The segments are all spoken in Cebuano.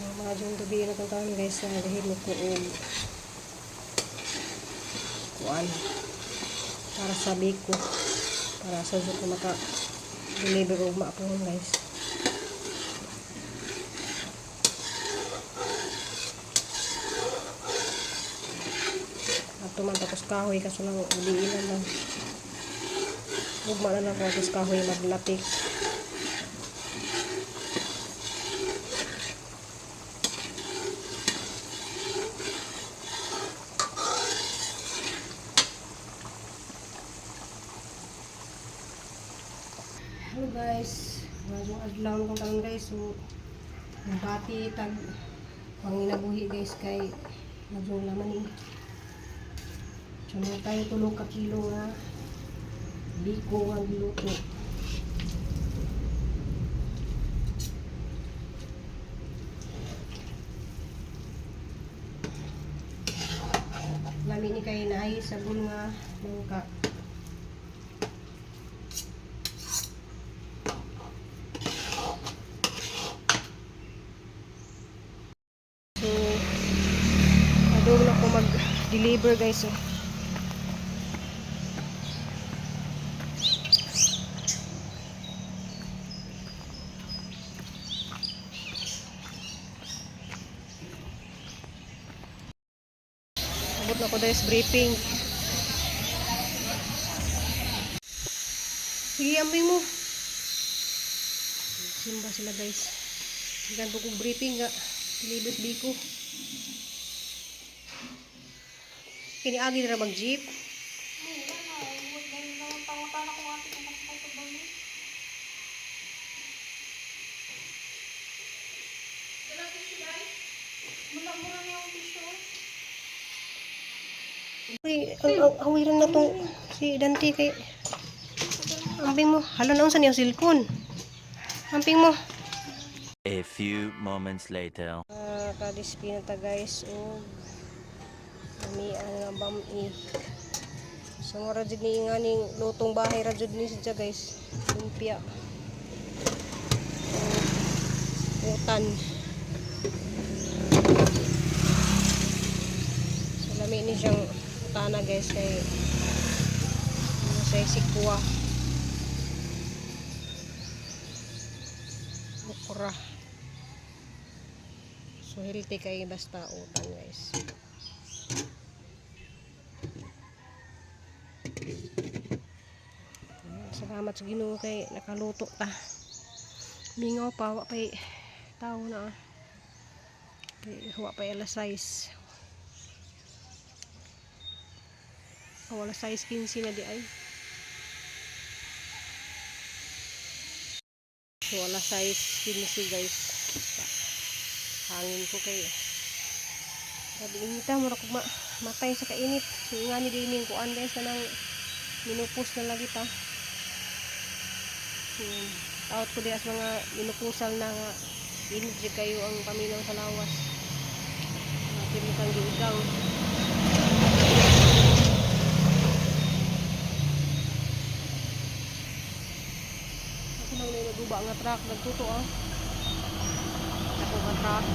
So mga jung gabi na karon, guys, na gahimo ko og kuan para sa biko, para sa jud ko maka deliver og maapon, guys. Ato man tapos kahoy, kaso lang uliilan lang. Ugma na lang ko tapos kahoy maglapik. Hello guys, maayong adlaw kong karon, guys. So bati tag panginabuhi, guys, kay medyo laman ni. So naa tayo 3 ka kilo nga biko nga giluto. Lami ni kay naay sabon nga nangka. So, adong na ko mag-deliver, guys. Oh. Abot na ko dahil sa briefing. Sige, ambing mo. Simba sila, guys. Gikan ko kong briefing nga. Deliver sa biko. Kini agi na mag-jeep. Wala na. Dahil naman pangutana ko ate kung makasakay sa bangin. Mura-mura na yung tissue. Uy, ang awiran na tong si Dante kay ambing mo. Hala na, unsa niyang cellphone. Amping mo. A few moments later. Kadispi na ta, guys, og lami ang nga bami. So mura jud ni nga ning lutong bahay ra jud ni siya, guys. Lumpia. Og utan. So lami ni siyang utana, guys, kay ano siya sikwa. Okra. So healthy kay basta utan, guys. Ayan, salamat sa Ginoo kay nakaluto ta. Mingaw pa, wa pay tao na. Ah. Kay wa pay alas 6. Oh, alas 6:15 na di ay. So alas 6:15, guys. Hangin ko kay grabe inita, mura ko matay sa kainit. So nga ni din kuan, guys, kanang minupos na lagi ta. Out ko dias mga minupusal na nga init jud kayo ang paminaw sa lawas. Natin mo kang giigang. Ako nang may naguba nga truck nagtuto ah. Ako nga truck.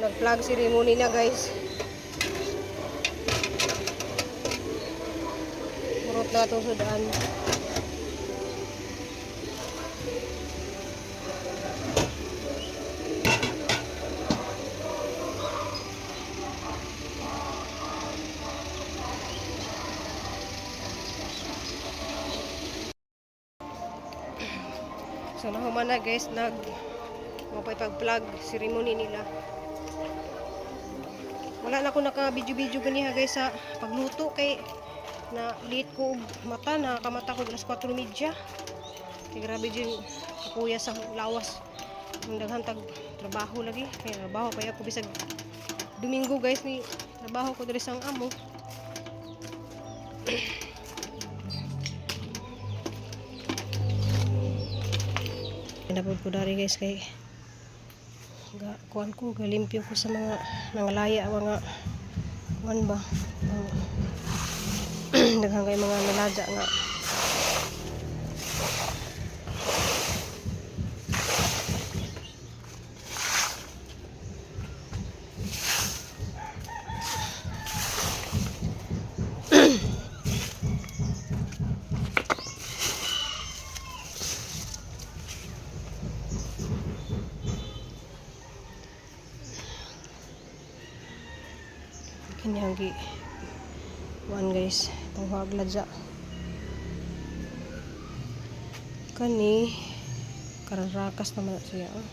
Nag-flag ceremony na, guys. Murot na itong sudaan. So nahuman na, guys, nag mapay pag-flag ceremony nila. Wala na ako naka video-video ganiha, guys, sa pagluto kay na late ko og mata, nakakamata ko alas 4:30. Kay grabe din kakuya sa lawas. Ang daghan tag trabaho lagi. Kay trabaho kaya ako bisag Domingo, guys, ni trabaho ko diri sa amo. Napod ko dari, guys, kay ga kuan ko, galimpyo ko sa mga nangalaya, mga kuan ba, mga daghan kay mga nalada nga. Inyang gi kuan guys, panghuagladya. Kani kararakas naman na siya. Ah.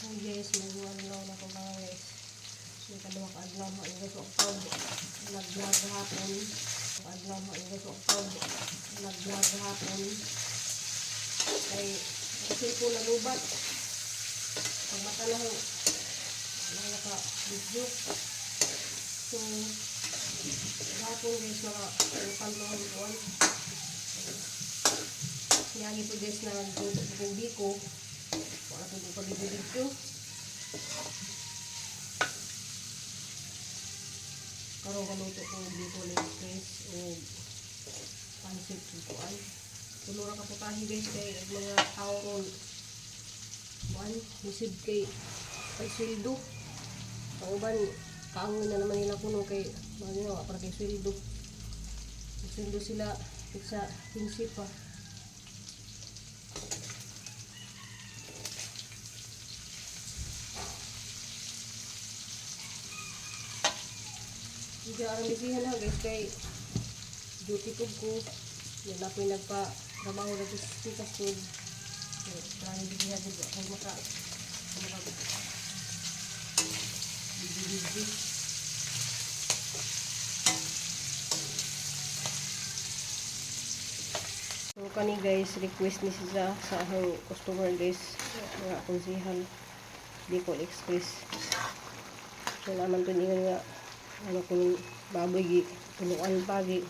Hi guys, mag-adlaw na ko mga guys. May kaduha ka adlaw mo ingon ko pag nag-vlog hapon. Adlaw mo ingon ko pag nag-vlog hapon. Kay kasi ko nalubat. Pag mata na ho, wala naka video. So, hapon guys, mga upan mo ang kuwan. Niyagi po guys na nagluto ko kong biko. Wala po ko pag-video. Karon kaluto ko og Bicol Express o pansit ug kuan. Tulo ra ka putahe guys kay ang mga tao ron kuan receive kay kay sweldo. Ang uban kaangoy na naman nila kuno kay mga ginawa para kay sweldo. Sweldo sila sa 15 pa. Hindi arang bisihan ha guys kay duty ko ko. Yan ako yung nagpa-trabaho na sa pikas ko. So, maraming bisihan din ako maka busy-busy. So kani guys, request ni siya sa akong customer guys, mga konsihal Bicol Express. So naman to ingon nga ano kung baboy gi tuluan pa gi.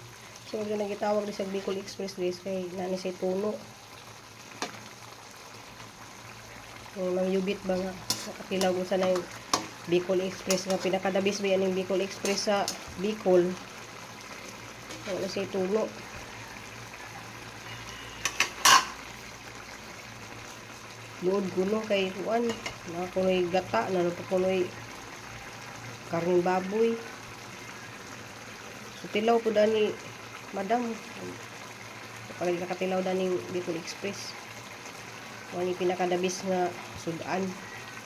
So wag na gitawag ni sa Bicol Express guys kay nani say tuno. Yung mangyubit ba nga nakatilaw ko sa na yung Bicol Express nga pinakadabis ba yan yung Bicol Express sa Bicol. Wala say tuno. Luod kuno kay kuan na kunoy gata na pa kunoy karning baboy. So tilaw po dani madam. Pag nakatilaw dani Bicol Express. Mo ni pinakadabis nga sudan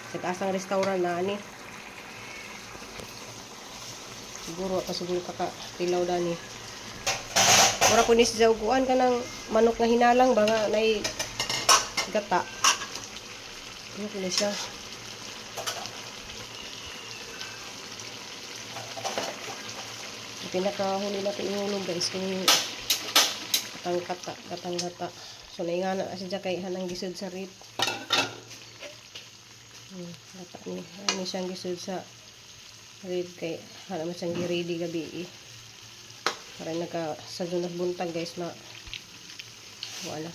sa taasang restaurant na ani. Siguro pa siguro kakatilaw dani. Mura ko ni siya og kuan kanang manok nga hinalang ba nga nay gata. Ano ko na siya? Ang pinakahuli natin ihulog guys kung katang kata, katang gata. So naingana na siya kay hanang gisod sa rip. Gata ni. Ano siyang gisod sa rip kay hanang man siyang gi-ready gabi eh. Para naka sa dunas buntag guys ma wala.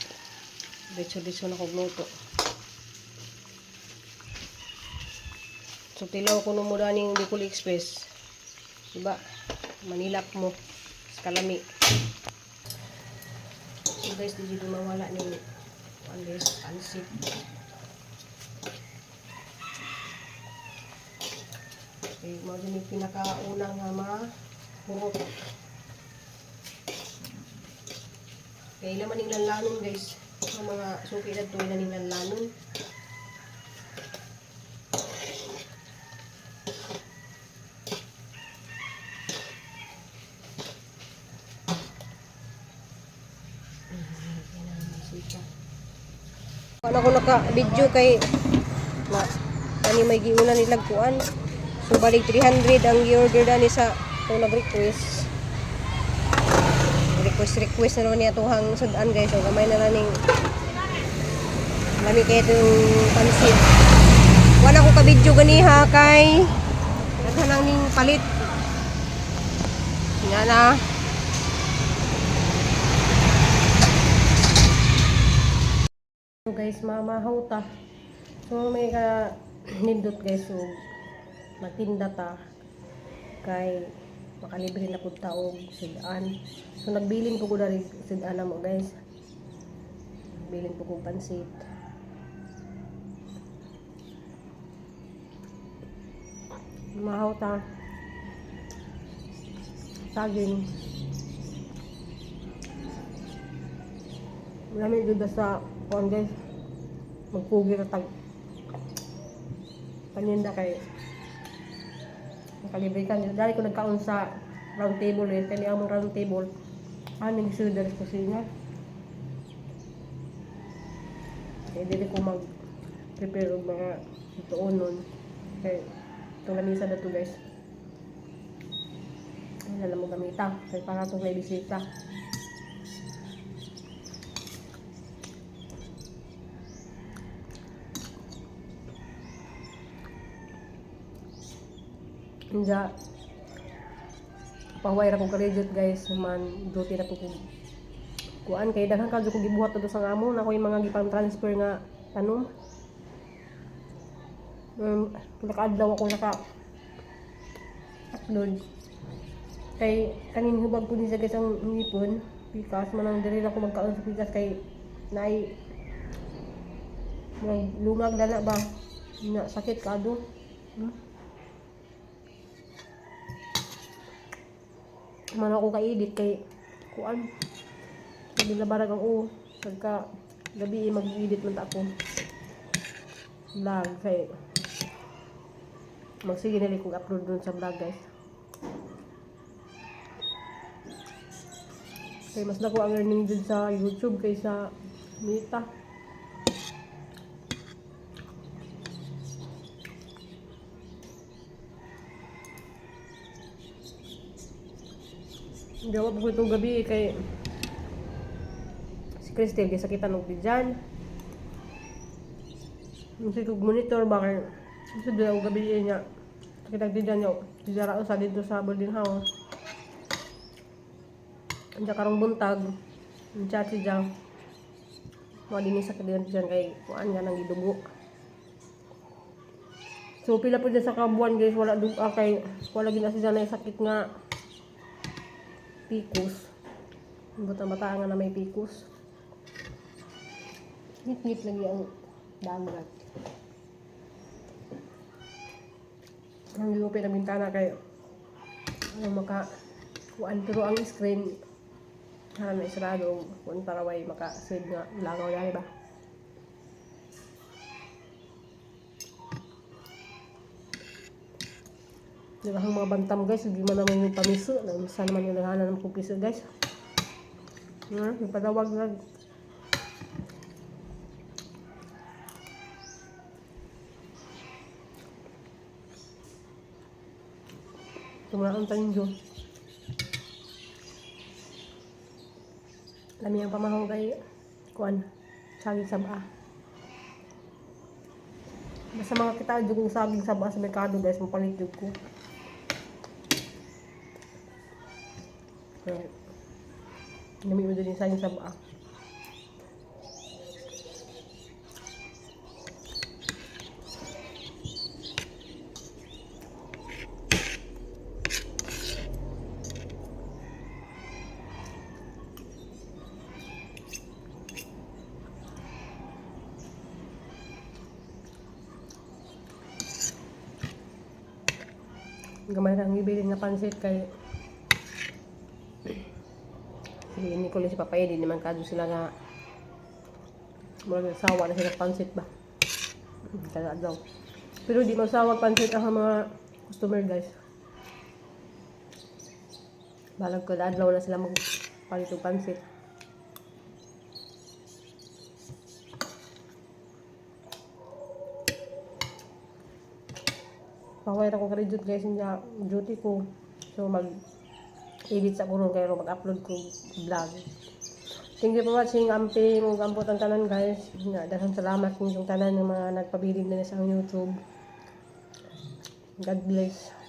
Diretso-diretso na kog luto. So tilaw ko mo daning Bicol Express. Diba? Manilak mo. Sa kalami. So guys, di dito mawala ni kuan guys, pansit. Okay, mao din yung pinakaunang nga mahurot. Kaya ilan man ning lanlanon guys. Ang mga suki na to ilan ning lanlanon. Ano ko naka-video kay ma ani may giuna nila kuan. So balik 300 ang gi-order dani sa itong nag-request. Request request na naman niya tuhang sudan guys. So gamay na lang ning lami kay itong pansit. Wala ko ka-video ganiha kay daghan lang ning palit. Nga na. So guys, mamahaw ta. So may ka nindot guys, so magtinda ta kay makalibre na pud ta og sudan. So nagbilin po ko dari sudan na mo guys. Nagbilin po ko pansit. Mahaw ta. Saging. Lami jud sa kuan, guys. Magpugi ra tag paninda kay nakalibre ka. Dali ko nagkaon sa round table eh. Kani among round table. Aning sudar sa kusina. Kaya dili ko mag prepare og mga tuonon. Kay itong lamisa na to, guys. Wala na mo gamita. Kay para itong may bisita. Inja, pahuway ra ko graduate, guys, man duty na po ko kuan kay daghan ka jud ko gibuhat adto sa amo na ko yung mga gipang transfer nga tanom. Nakaadlaw ako naka upload kay kanin hubag ko ni sa, guys, ang ngipon pikas man ang diri na ko magkaon sa pikas kay naay may lungag dala ba na sakit kado. Man ako ka-edit kay kuan sabi na barag ang uo pagka gabi eh, mag-edit man ta ako vlog kay magsige na kong upload dun sa vlog, guys, kay mas dako ang earning dun sa YouTube kaysa Meta. Gawa po ko itong gabi eh, kay si Cristel kay sakitan og bidyan. Kasi kog monitor ba kay kasi doon og gabi eh niya. Sakit ang bidyan niya. Diyara sa dito sa boarding house. Andiyan karong buntag. Ang chat si Jang. Mga dinis sa kadiyan dyan kay kuan nga nang gidugo. So pila po dyan sa kabuan, guys, wala duga kay wala gid na si Janay sakit nga pikus. Butang bata nga na may pikus. Ngit-ngit lagi ang dagat. Ang hindi ko pinabintana kay ano maka kuan pero ang screen haran na isarado kuan para way maka save nga langaw gani ba. Diba ang mga bantam, guys, hindi man naman yung pamiso. Naunsa naman yung naghanan ng piso, guys. Yung padawag nag Tumaon tayong Diyos. Lami ang pamahaw kay kuan saging saba. Basta mga kita jud kong saging saba sa merkado, guys, mapalit jud ko. Right. Lami mo din yung saging saba. Gamay ra ang ibilin nga pansit kay sige Nicole si Papaya di naman kadto sila nga murag sawa na sila pansit ba. Kada adlaw. Pero di masawag pansit ang mga customer, guys. Balag kada adlaw na sila magpalit og pansit. Paway ra ko graduate, guys, nga duty ko. So mag edit sa kurong kay mag-upload ko vlog. Thank you for watching. Amping ug ambot ang tanan, guys. Nga daghang salamat inyong tanan ng mga nagpabilin na sa akong YouTube. God bless.